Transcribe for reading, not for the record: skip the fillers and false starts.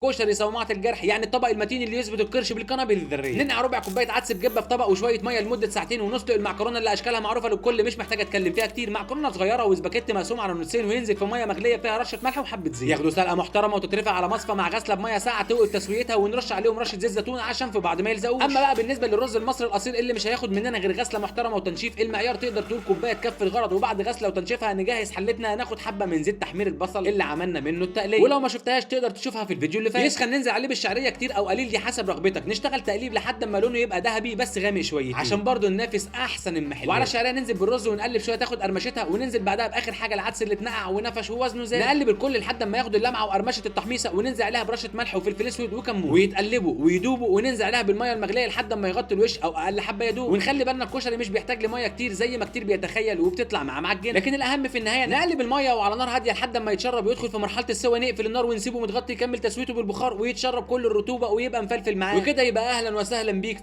كشري صومعة الجرح، يعني الطبق المتين اللي يثبت القرش بالقنابل الذرية. ننقع ربع كوباية عدس بجبه في طبق وشوية مية لمدة ساعتين، ونسلق المعكرونه اللي اشكالها معروفة للكل مش محتاجه اتكلم فيها كتير. معكرونه صغيرة وسباكيت مقسوم على نصين وينزل في مية مغليه فيها رشه ملح وحبه زيت. ياخدوا سلقه محترمه وتترفع على مصفى مع غسله بميه ساقعه توقف تسويتها، ونرش عليهم رشه زيت زيتون عشان في بعض ما يلزقوش. اما بقى بالنسبة للرز المصري الاصيل اللي مش هياخد مننا غير غسله محترمه وتنشيف، المعيار تقدر تقول كوباية تكفي الغرض. وبعد غسله وتنشيفها نجهز حلتنا، ناخد حبه من زيت تحمير البصل اللي عملنا منه التقليه، ولو ما شفتهاش تقدر تشوفها في الفيديو اللي فات. يسخن ننزل عليه بالشعريه كتير او قليل دي حسب رغبتك. نشتغل تقليب لحد ما لونه يبقى ذهبي بس غامق شوية عشان برضو ننافس احسن المحلات. وعلى الشعرية ننزل بالرز ونقلب شوية تاخد قرمشتها، وننزل بعدها باخر حاجة العدس اللي اتنقع ونفش ووزنه زاد. نقلب الكل لحد ما ياخد اللمعة وقرمشه التحميصه، وننزل عليها برشه ملح وفلفل اسود وكمون ويتقلبوا ويدوبوا، وننزل عليها بالمية المغليه لحد ما يغطي الوش او اقل حبه يدوب. ونخلي بالنا الكشري مش بيحتاج لمية كتير زي ما كتير بيتخيل وبتطلع معاه معجنه، لكن الاهم في النهاية نقلب المية وعلى نار هادية لحد ما يتشرب ويدخل في مرحلة السوى. نقفل النار ونسيبه متغطي يكمل تسويته بالبخار ويتشرب كل الرطوبة ويبقى مفلفل معاه. وكده يبقى اهلا وسهلا بيك في